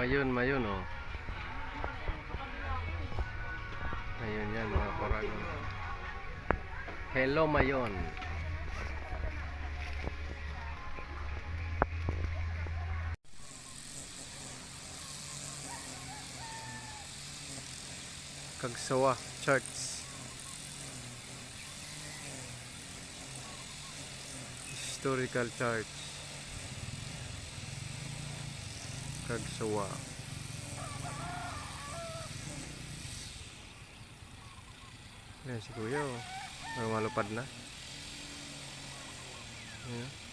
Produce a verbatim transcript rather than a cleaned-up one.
Mayon, Mayon, oh. Mayon yan, mga paragon. Hello, Mayon. Cagsawa Church. Historical Church. Cagsawa. Ayan si Kuya, oh. Lumalupad na. Ayan.